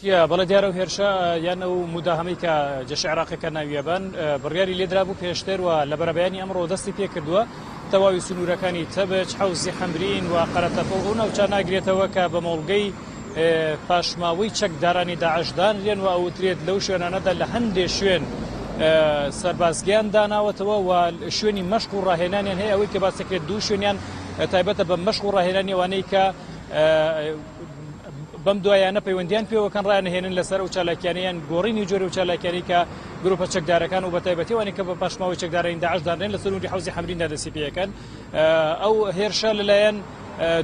بەڵێ دیارە ئەو هێرشە یان ئەو موداهەمەی کە جەشی عێراقیەکە ناویەبەن بڕیاری لێدرابوو پێشتر و لە بەرەبەیانی ئەمڕۆ دەستی پێکردووە تەواوی سنوورەکانی تەبچ حەوزی حەمرین و قەرەتەپە و ئەو ناوچە ناگرێتەوە کە بە مۆڵگەی پاشماوەی چەکدارانی داعش دانرێن و ئەوترێت لەو شوێنانەدا لە هەندێ شوێن سەربازگەیان داناوەتەوە و شوێنی مەشق و ڕاهێنانیان هەیە ئەوەی کە باسەکرێت دوو شوێنیان تایبەتە بە مەشق و ڕاهێنانی ئەوانەی کە بەم دوایانە پەیوەندیان پێوەکەن ڕایانهێنن لەسەر ئەو چالاکیانەیان گۆڕینی جۆری و چالاکیانی کە گروپە چەکدارەکان و بەتایبەتی ئەوانەی کە بە پاشماوەی چەکدارانی داعش دانرێن لە سنووری حەوزی حەمریندا دەستی پێەکەن ئەو هێرشە لەلایەن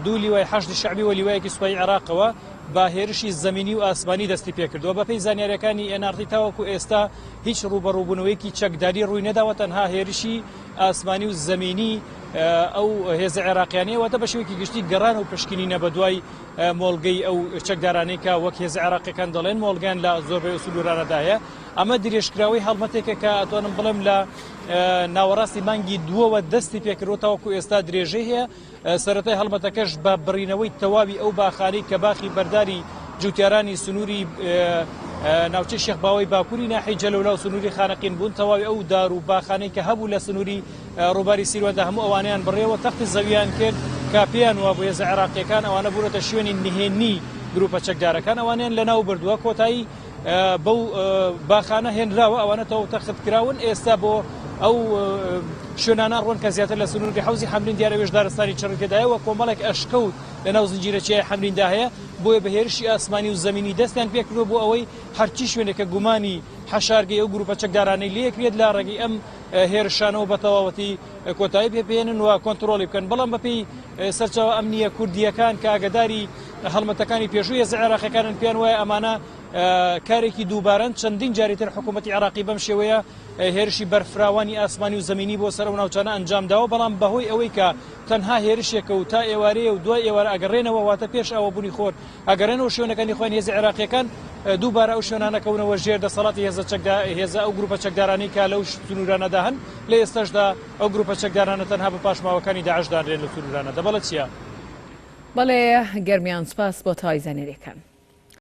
دوو لیوای حەشدی شەعبی و لیوایەکی سوپای عێراقەوە بە هێرشی زەمینی و ئاسمانی دەستی پێکردووە بەپێی زانیاریەکانی NRT تاوەکو ئێستا هیچ ڕووبەڕووبوونەوەیەکی چەکداری ڕووی نەداوە تەنها هێرشی ئاسمانی و زەمینی ئەو هێزە عێراقیانەیە واتە بە شێوەیەکی گشتی گەڕان و پشکنینە بەدوای مۆڵگەی ئەو چەکدارانەی کە وەک هێزە عێراقیەکان دەڵێن مۆڵگەیان لە زۆربەی ئەو سنوورانەدا هەیە ئەمە درێژکراوەی هەڵمەتێکە کە ئەتوانم بڵێم لە ناوەڕاستی مانگی دووەوە دەستی پێکردووە تاوەکو ئێستا درێژەی هەیە سەرەتای هەڵمەتەکەش بە بڕینەوەی تەواوی ئەو باخانەی کە باخی بەرداری جوتیارانی سنووری ناوچەی شێخ باوەی باکووری ناحیەی جەلەولا و سنووری خانەقین بوون تەواوی ئەو دار و باخانەی کە هەبوو لە سنووری ڕووباری سیرواندا هەموو ئەوانەیان بڕیەوە تەختی زەویان کرد کە پێیان وابوو هێزە عێراقیەکان ئەوانە بوونەتە شوێنی نهێنی گروپە چەکدارەکان ئەوانیان لەناو بردووە کۆتایی بەو باخانە هێنراوە ئەوانە تەواو تەخت کراون ئێستا بۆ ئەو شوێنانە ڕۆن کە زیاتر لە سنووری حەوزی حەمرین دیارە وێش دارستانی چڕی تێدایە و کۆمەڵێک ئەشکەوت لە ناو زنجیرە چیای حەمریندا هەیە بۆیە بە هێرشی ئاسمانی و زەمینی دەستیان پێکردووە بۆ ئەوەی هەرچی شوێنێکە گومانی حەشارگەی ئەو گروپە چەکدارانەی لێکرێت لە ڕێگەی ئەم هێرشانەوە بە تەواوەتی کۆتایی پێ بهێنن و کۆنترۆڵی بکەن بەڵام بەپێی سەرچاوە ئەمنییە کوردییەکان کە ئاگداری هەڵمەتەکانی پێشووی هێزە عێراقیەکانن پێیان وایە ئەمانە کارێکی دووبارەن چەندین جاری تر حکوومەتی عێراقی بەم شێوەیە هێرشی بەرفراوانی ئاسمانی و زەمینی بۆ سەر ئەو ناوچانە ئەنجام داوە بەڵام بەهۆی ئەوەی کە تەنها هێرشێکە و تا ئێوارەیە و دوای ئێوارە ئەگەڕێنەوە واتە پێش ئاوابوونی خۆر ئەگەڕێنەوە شوێنەکانی خۆیان هێزە عێراقیەکان دووبارە ئەو شوێنانە کەونەوە ژێر دەسەڵاتی هێزە چەکدا هێزە ئەو گروپە چەکدارانەی کە لەو سنوورانەدا هەن لە ئێستاشدا ئەو گروپە چەکدارانە تەنها بە پاشماوەکانی داعش دانرێن لە سنوورانەدا بەڵێ چیا. بەڵێ گەرمیان سوپاس بۆ تەواوی زانیاریەکان.